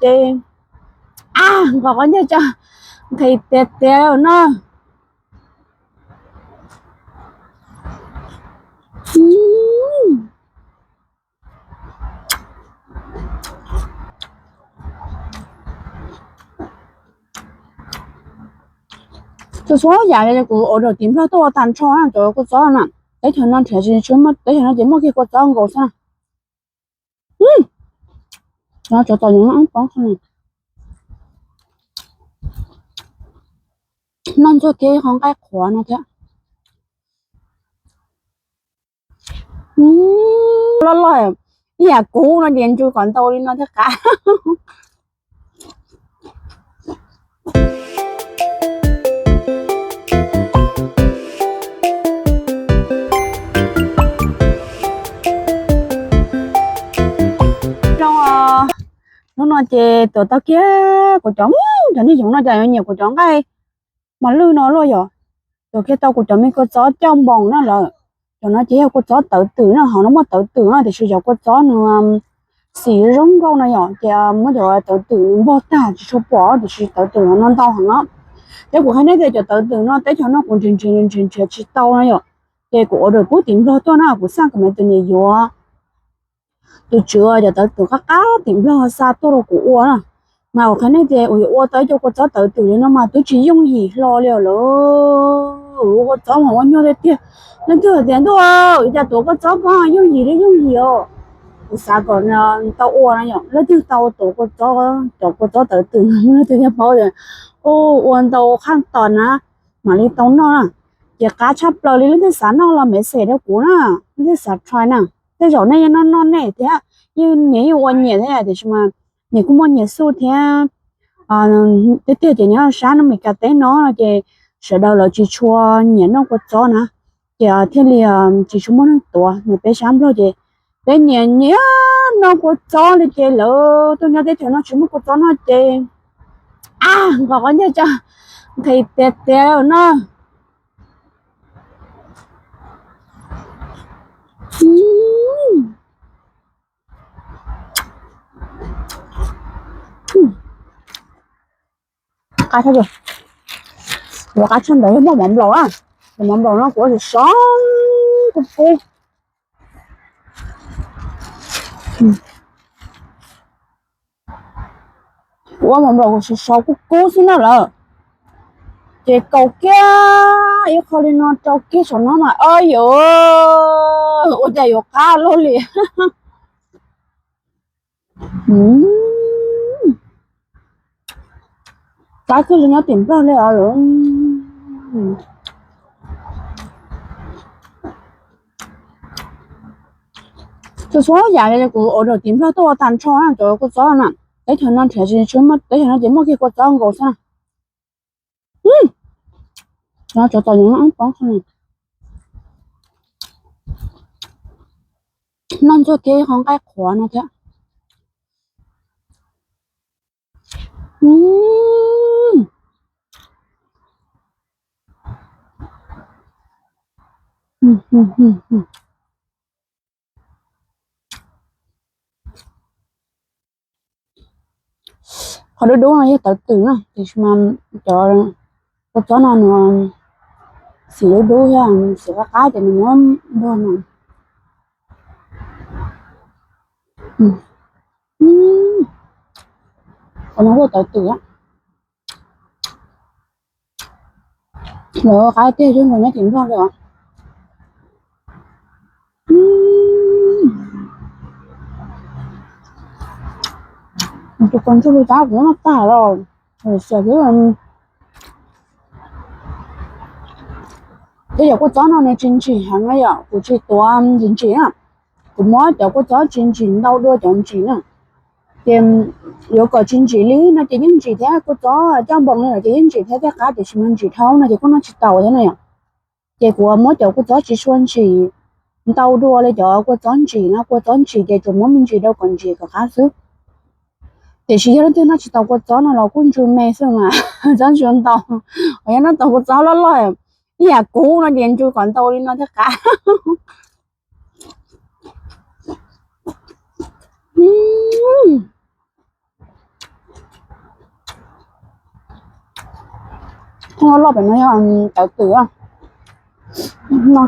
ces, a, nqos qhov ncauj tso, nqhis tiag tiag no. Txhua txhua yam li kuv order tim Nplog tuaj ua tag nrho na, cov kua txob na. Teb chaws no nrhiav tsis tshua muaj, teb chaws no ces muaj kiag kua txob nkaus xwb na. Cov tom yoov poob, noj ntxuag kiag ib qho nqaij qhuav no thiab. Loj loj, ib yam kuv no ces ntsu kom ntau li no thiab qab. Hnub no ces tuav tau kiag kuv cov, cov niag yoov no ces yuav nyiam kuv cov nqaij mas lwj no luaj yom. Tuav kiag tau kuv cov me kua txob cauj npoos na lawm. Cov no ces yog kua txob tawv twm na, hauv no muaj tawv twm na, tiam sis cov kua txob nws xim zoo nkauj no yom, ces muab cov tawv twm nws npog tag tsis tshua pom, tiam sis tawv twm no ntau heev os. Thiab kuv qhia nej tias cov tawv twm no teb chaws no kuv nrhiav nrhiav nrhiav nrhiav tsis tau no yom, ces kuv order pub tim Nplog tuaj na, kuv xaj kom me tus niam yuav tus tswv cov tawv twm qab qab tim Nplog xa tuaj rau kuv ua na. Mas kuv qhia nej tias kuv yuav ua tau ib co kua txob tawv twm li no mas twb tsis yooj yim hlo li os lawm. Ua kua txob mas ua nyuaj tiag tiag. Leej twg hais tias ntuj, ua cas tuav kua txob koj yooj yim li yooj yim os. Kuv xav kom tau ua na yom, leej twg tau tuav kua txob, cov kua txob tawv twm leej twg thiaj paub tias ua ntau qhaj tos na mam li tau noj na. Ces qab tshaj plaws li, leej twg xav noj los message rau kuv na, leej twg xav try na. Tej zaum nej yeej noj noj nej thiab, yeej nyias yeej ua nyias thiab tiam sis mas nyias kuj muaj nyias xub thiab. Tiag tiag ces nyob sab Amelikas teb no no ces sawv daws lawv tsis tshua nyiam noj kua txob na, ces thiaj li tsis tshua muaj neeg tuav na. Peb sab Nplog ces peb nyiam nyiam noj kua txob li ces lawv tuaj nyob teb chaws no tsis muaj kua txob noj ces, a, nqos qhov ncauj tso, nqhis tiag tiag no. Qab tshaj, yuav qab tshaj ntawd yog muaj mov nplaum na. Mov nplaum no kuv ua sov sov kub kub. Kuv ua mov nplaum sov sov kub kub xwb na lawm. Ces kaus kiag ib qho li no rau kiag saum no mas, o yos, ua cas yuav qab luaj li. Qab kawg li nyob tim Nplog li os. Txhua txhua yam li kuv order tim Nplog tuaj ua tag nrho na, cov kua txob na. Teb chaws no nrhiav tsis tshua muaj, teb chaws no ces muaj kiag kua txob nkaus xwb na. Cov tom yoov poob, noj ntxuag kiag ib qho nqaij qhuav no thiab. Qhov dub dub no yog tawv twm na, tiam sis mas cov kua txob no nws xim dub dub thiab xim qab qab ces nws muab npog no. Qhov no kuj tawv twm. Lawv qab tiag zoo nkaus nyob tim Nplog li os. Tus qos ntsuj lub tab kuv noj tag lawm. Tej cov kua txob no nws tsis ntsim heev na yom, kuv tsis tuav ntsim ntsim na. Kuv muab cov kua txob tsis ntsim ntau dua cov ntsim na. Ces yuav kom tsis ntsim li no ces yeej ntsim thiab, kua txob coj npoos li lawm ces yeej ntsim thiab, tej qab tiam sis mas ntsim dhau no ces kuj noj tsis tau thiab na yom. Ces kuv muab cov kua txob tsis tshua ntsim ntau dua li cov kua txob ntsim na, kua txob ntsim ces tsuas muab me ntsis rau kom ntsim kom qab xwb. Tiam sis yog leej twg noj tsis tau kua txob no los kuj ntsw me xwb mas, txob ntsw ntau. Yog noj tau kua txob loj loj ib yam kuv no ces ntsw kom ntau li no thiaj qab. Loj loj pem no yog tawv twm no.